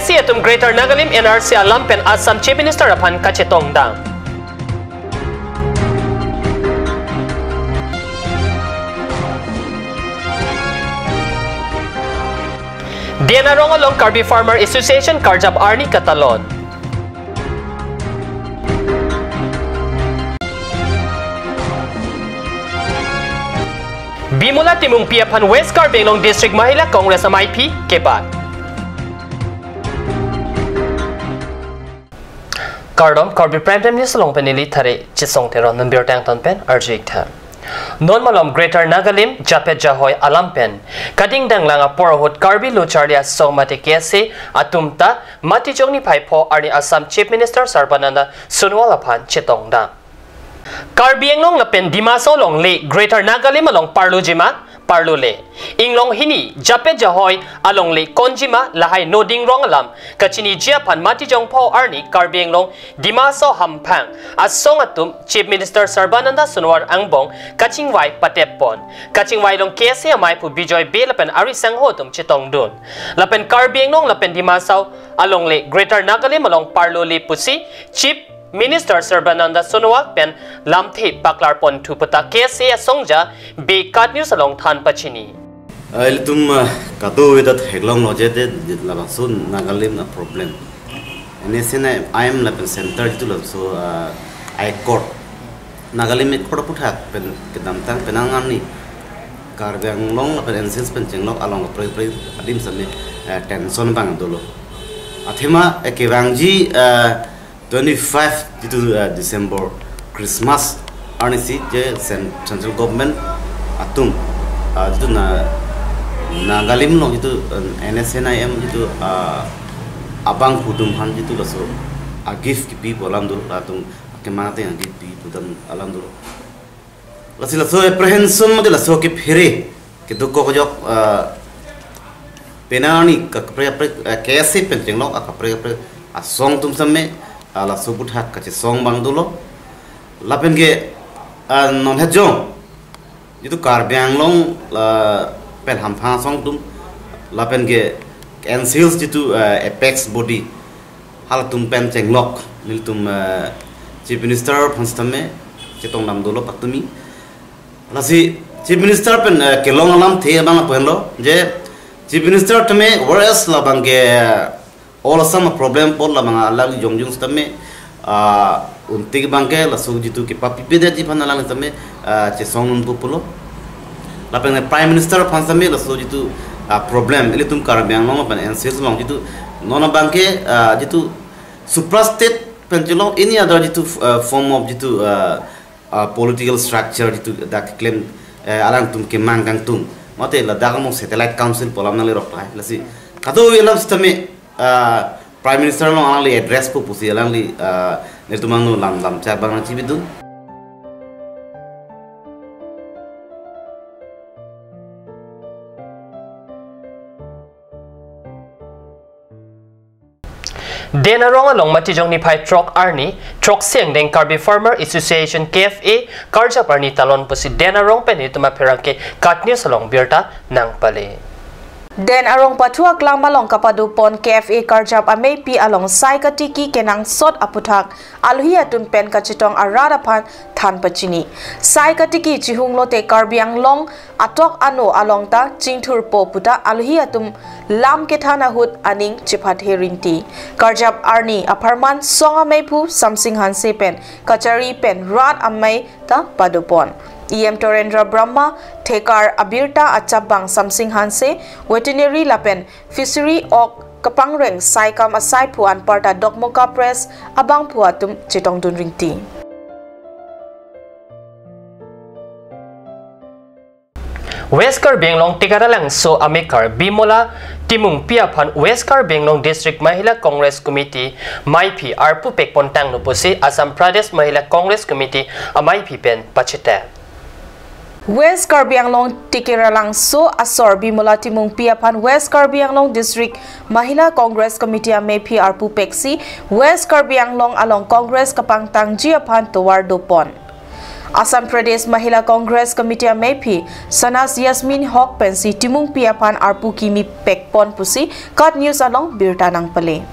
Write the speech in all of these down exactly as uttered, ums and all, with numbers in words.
Si atum Greater Nagalim N R C alam pen Assam Chief Minister aphan kachetongdam. D N Arong along Karbi Farmer Association karjap arni katalon. Bimala Timungpi aphan West Karbi Anglong District Mahila Congress amaiphi kebat. Kardom, Karbi Prime Time News along pen neli Thare Chisong Teron, non birta angton pen arju-ik tha. Non malom Greater Nagalim Japet Jahoi alam pen kadingdanglang apor ahut Karbi Lo Charli Asong mate K S A atum ta Matijong niphai pho arni Assam Chief Minister Sarbananda Sonowal aphan chetongdam. Karbi Anglong lapen Dima Hasao longle Greater Nagalim along parlojima, parlole. Inglong hini Japet Jahoi alongle konjima lahai noding rong alam kachiniji aphan Matijong pho arni Karbi Anglong Dima Hasao hamphang asong atum Chief Minister Sarbananda Sonowal angbong kachingvai pateppon. Kachingvai along K S A amaiphu Bijoy Bey lapen ari sangho atum chetongdun. Lapen Karbi Anglong lapen Dima Hasao alongle Greater Nagalim along parlole pusi Chief Minister Sarbananda Sonowal pen lamthe paklarponthu puta K S A asongja Bey KAT News along than pachini. Ah, ilitum, ah, kadokave ta theklonglo je te, labangso Nagalim a problem. N S C N I M lapen center jitu labangso, ah, High Court, Nagalim High Court aputhak pen kedamtang penang arni Karbi Anglong lapen N C Hills pen chenglok along kaprek kaprek adim sitame, eh, tension abang dolo. Athema, eh, kevangji, eh, twenty-five jitu, eh, December Christmas arnisi je cen-, central government atum, ah, jitu na, Nagalim along jitu, eh, N S C N I M jitu, ah, abangphu atum aphan jitu laso a gift kipi pu alam dolo, latum akemang ateng a gift pi pu dam alam dolo. Lasi laso apprehension mate laso kephere keduk kok jok, ah, penang arni kaprek kaprek, ah, K S A pen chenglok akaprek kaprek asong atum sitame, ah, laso aputhak kachesong abang dolo. Lapen ke, ah, non het jong jitu Karbi Anglong, ah, pen hamphang asong atum, lapen ke N C Hills jitu, ah, apex body halatum pen chenglok nelitum, eh, Chief Minister aphan sitame chetongdam dolo patumi. Lasi Chief Minister pen, eh, kelong alamthe abang lapu henlo je Chief Minister tame whereas labang ke, eh, All Assam problem apot labang alangli jongjung sitame, ah, untik abang ke laso jitu kepapipedetji aphan alangli sitame, ah, chesongdun pu pulo. Lapen Prime Minister aphan sitame laso jitu, ah, problem ilitum Karbi Anglong lapen N C Hills along jitu non abang ke, ah, jitu supra state pen chenglok any other jitu, ah, form of jitu, ah, ah, political structure jitu dak claim, eh, alangtum kemang kangtung. Mate ladak mo satellite council pu alam nanglerok lahai. Lasi kadokave alam sitame, ah, Prime Minister along alangli address pu pusi alangli, ah, nelitum angno lam lam char abang nangchipidun. Den Arong along Matijong niphai throk arni, throksi angdeng Karbi Farmer Association, K F A, karjap arni talon pusi Den Arong pen nelitum apherangke KAT News along birta nangpale. Den Arong pathu aklam along kapadopon K F A karjap ameipi along sai katiki kenangsot aputhak alohi atum pen kachetong arat aphan than pachini. Sai katiki chihung lote Karbi Anglong atok ano along ta chingthurpo puta alohi atum lam kethan ahut aning chepathe rinti. Karjap arni apharman song ameiphu Samsing Hanse pen kachari pen rat amei ta padopon. E M Torendra Brahma thekar abirta achapbang Samsing Hanse, veterinary lapen fishery ok kapangreng saikam asaiphu anparta Dokmoka Press abangphu atum chetongdun rinti. West Karbi Anglong Tikaralangso amekar Bimala Timungpi aphan West Karbi Anglong District Mahila Congress Committee maiphi arpu pekpon tanglo pusi Assam Pradesh Mahila Congress Committee amaiphi pen pachete. West Karbi Anglong Tikaralangso asor Bimala Timungpi aphan West Karbi Anglong District Mahila Congress Committee ameiphi arpu peksi West Karbi Anglong along Congress kapangtangji aphan tovar dopon. Assam Pradesh Mahila Congress Committee amephu Sanaz Yasmin Haq pensi Timungpi aphan arpu kimi pekpon pusi KAT News along birta nangpale.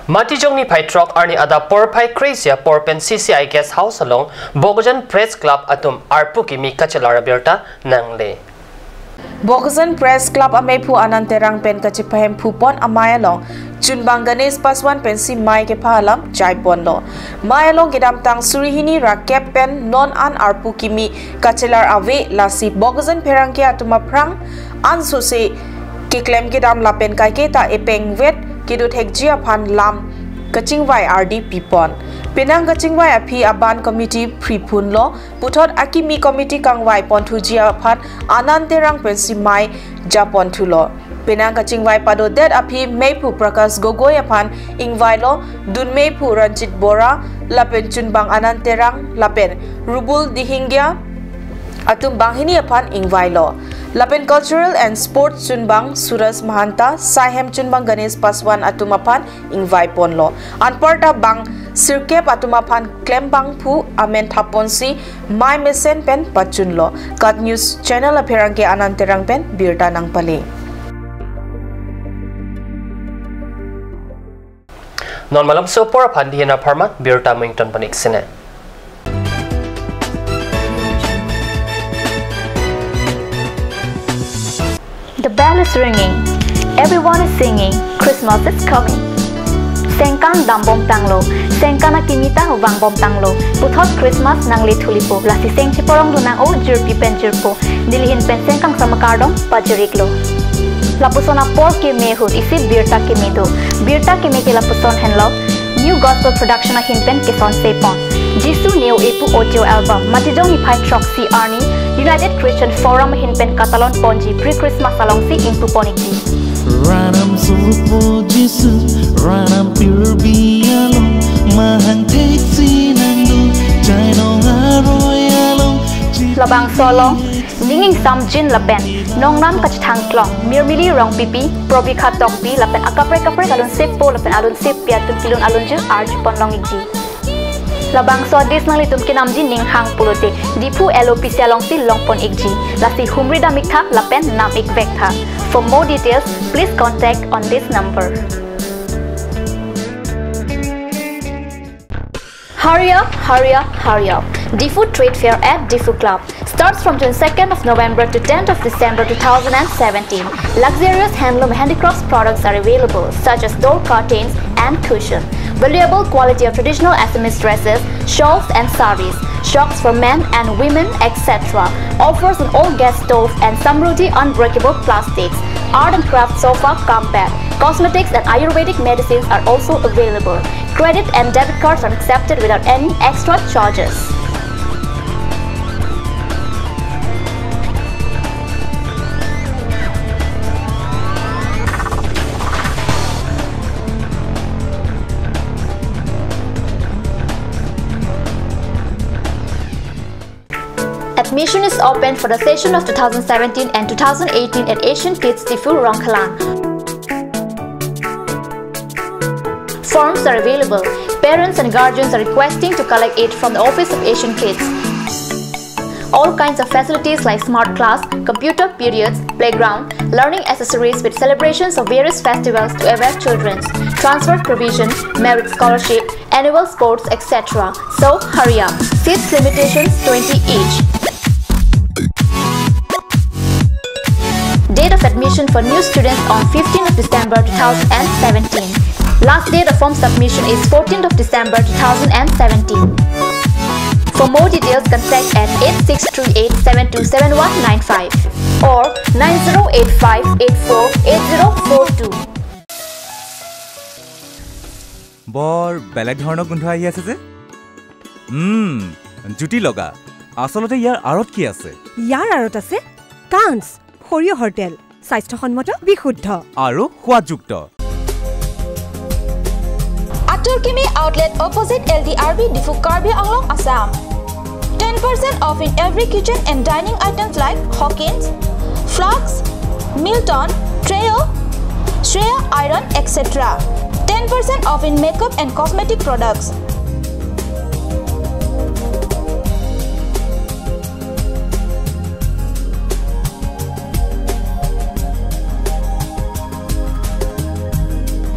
Matijong niphai throk arni adap porphai kre-isi apor pen C C I Guest House along Bokajan Press Club atum arpu kimi kachelar abirta nangle. Bokajan Press Club amephu Anand Terang pen kachepahemphupon amei along chunbang Ganesh Paswan pensi mei kepha alam jaiponlo. Mei along kedamtang suri hini ra kep pen non an arpu kimi kachelar ave, lasi Bokajan pherangke atum aphrang ansose keklem kedam lapen kaiketa epengvet kedo thekji aphan lam kachingvai ardi pipon. Penang kachingvai aphi aban committee phriphunlo, puthot akimi committee kangvaiponthuji aphan Anand Terang pensi mei japonthulo. Penang kachingvai padodet aphi mephu Prakash Gogoi aphan ingvailo, dun mephu Ranjit Bora lapen chunbang Anand Terang lapen Rubul Dihinggia atum banghini aphan ingvailo. Lapen Cultural and Sports chunbang Suraj Mahanta, saihem chunbang Ganesh Paswan atum aphan ingvaiponlo. Anparta bang sirkep atum aphan klembangphu amen thaponsi mei mesen pen pachunlo. KAT News Channel apherangke Anand Terang pen birta nangpale. Non malomso apor aphan dihen apharman birta mington panik sine. The bell is ringing. Everyone is singing. Christmas is coming. Sengkan dambomtanglo. Sengkan akimi ta vangbomtanglo. Puthot Christmas nangle thulipo. Lasi seng cheporong dunang o jirpi pen jirpo. Nelihin pen sengkan sama kardom pajiriklo. Lapuson apor keme ahut isi birta keme do. Birta keme ke lapuson henlo. New Gospel Production ahin pen kesonsepon. Jisu Neo Epu Audio Album, Matijong niphai throksi arni, United Christian Forum ahin pen katalonponji pre-Christmas alongsi ingpuponikji. Ranam supo Jisu, ranam pirbi along, mahang teksi nangdu, jainong aroi along. Labangso along, ning ingsamjin lapen nongnam kachethangklong, Mirmili Rongpipi, Probikha Tokbi lapen akaprek kaprek alunsepo lapen alunsepi atum kelun alunjir arjuponlongikji. Labangso adis nanglitum kenamji ning hang pulote, Diphu L O P C alongsi longponikji. Lasi humri damiktha lapen namikvektha. For more details, please contact on this number. Hurry up, hurry up, hurry up. Diphu Trade Fair at Diphu Club starts from twenty-second of November to tenth of December two thousand seventeen. Luxurious handloom handicrafts products are available, such as door curtains and cushion. Valuable quality of traditional Assamese dresses, shawls and saris, shawls for men and women, et cetera. Offers on all gas stove and Samruddhi unbreakable plastics. Art and craft sofa cum bed. Cosmetics and Ayurvedic medicines are also available. Credit and debit cards are accepted without any extra charges. Admission is open for the session of two thousand seventeen and two thousand eighteen at Asian Kids Diphu, Rongkhalan. Forms are available. Parents and guardians are requesting to collect it from the office of Asian Kids. All kinds of facilities like smart class, computer periods, playground, learning accessories with celebrations of various festivals to aware children, transfer provision, merit scholarship, annual sports, et cetera. So hurry up. Seats limitations twenty each. Date of admission for new students on fifteenth of December two thousand seventeen. Last date of form submission is fourteenth of December two thousand seventeen. For more details, contact at eight six three eight seven two seven one nine five or nine zero eight five eight four eight zero four two. বৰ বেলেগ ধৰণৰ গোন্ধ আহি আছে যে। উম, জুতি লগা। আচলতে ইয়াৰ আঁৰত কি আছে? ইয়াৰ আঁৰত আছে কাঞ্চ, সৰিয়হৰ তেল, স্বাস্থ্যসন্মত, বিশুদ্ধ। আৰু সোৱাদযুক্ত। Atur Kimi Outlet, opposite L D R B, Diphu, Karbi Anglong, Assam. Ten percent off in every kitchen and dining items like Hawkins, flasks, Milton, Trio, Shreya Iron, et cetera. Ten percent off in makeup and cosmetic products.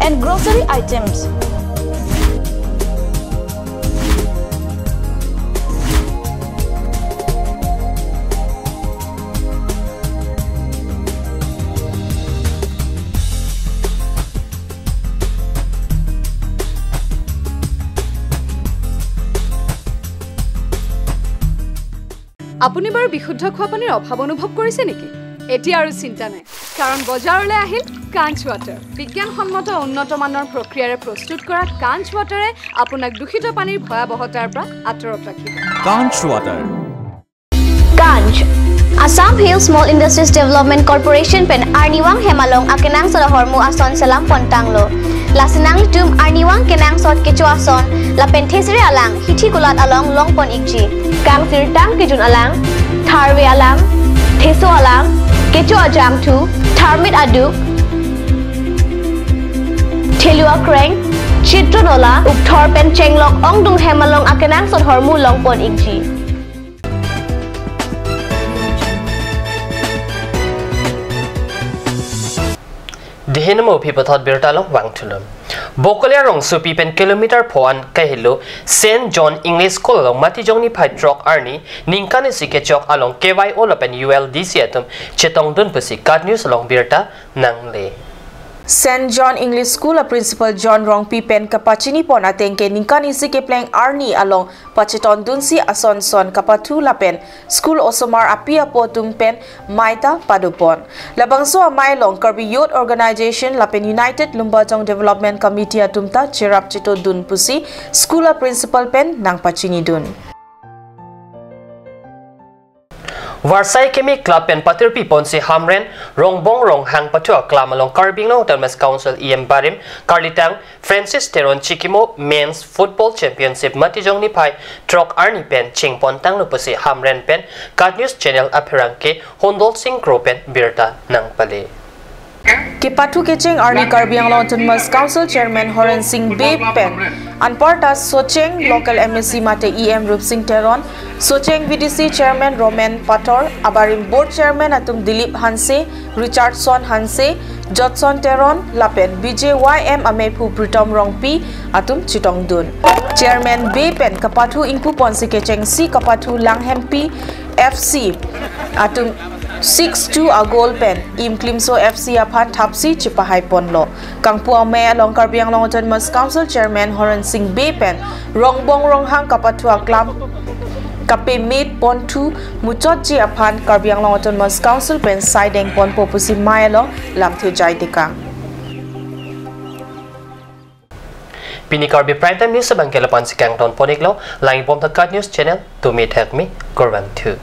And grocery items. আপুনি বাৰু বিশুদ্ধ খোৱা পানীৰ অভাৱ অনুভৱ কৰিছে নেকি? এতিয়া আৰু চিন্তা নাই, কাৰণ বজাৰলৈ আহিল কাঞ্চ ৱাটাৰ। বিজ্ঞানসন্মত উন্নত মানৰ প্ৰক্ৰিয়াৰে প্ৰস্তুত কৰা কাঞ্চ ৱাটাৰে আপোনাক দূষিত পানীৰ ভয়াৱহতাৰ পৰা আঁতৰত ৰাখিব। Kanch Water. Kanch, Assam Hill Small Industries Development Corporation pen arnivang hem along akenangsot ahormu ason selam pontanglo. Lasi nanglitum arnivang kenangsot kecho ason lapen thesere alang hithi kulat along longpon ikji. Kangsirtang kejun alang, tharve alang, theso alang, kecho ajangthu, tharmit aduk, thelu akreng, chitronola, ukthor pen chenglok ongdung hem along akenangsot ahormu longpon ikji. Dihin mo phi pathot birta along vangthulo. Bokolia rongsopi pen kilometer pho-an kahelo Saint John English School along Matijong niphai throk arni ningkan isi kechok along K Y O lapen U L D C atum chetongdun pusi KAT News along birta nangle. Saint John English School a Principal John Rongpi pen kapachini pon ateng ke ningkan isi kepleng arni along pachetongdunsi ason son kapathu lapen school osomar api apo atum pen maita padopon. Labangso amei along Karbi Youth Organization lapen United Lumbajong Development Committee atum ta cherap chetongdun pusi school a principal pen nangpachinidun. Varsai Kimi Club pen patirpi ponsi Hamren Rongbong Ronghang pathu aklam along Karbi Anglong Autonomous Council E M barim karlitang Francis Teron chikimo Men's Football Championship Matijong niphai throk arni pen chingpontanglo pusi Hamren pen KAT News Channel apherangke Hundol Singh Kro pen birta nangpale. Kepathu kecheng arni Karbi Anglong Autonomous Council Chairman Horen Singh Bey pen anparta Socheng Local M A C mate E M Rupsing Teron, Socheng V D C Chairman Roman Pathor, abarim Board Chairman atum Dilip Hanse, Richardson Hanse, Jotson Teron lapen B J Y M amephu Pritom Rongpi atum chetongdun. Chairman Bey pen kapathu ingpu ponsi kechengsi kapathu Langhempi F C atum six two a goal pen Imklimso F C aphan thapsi chepahai ponlo. Kangpu amei along Karbi Anglong Autonomous Council Chairman Horen Singh Bey pen Rongbong Ronghang kapathu aklam kapemet ponthu muchotji aphan Karbi Anglong Autonomous Council pen saideng ponpo pusi amei along lamthe jai tekang. Pini Karbi Prime Time News abangke lapu-an si kangton pon iklo, langbom ta KAT News Channel, tumi thakmi, kurvangthu.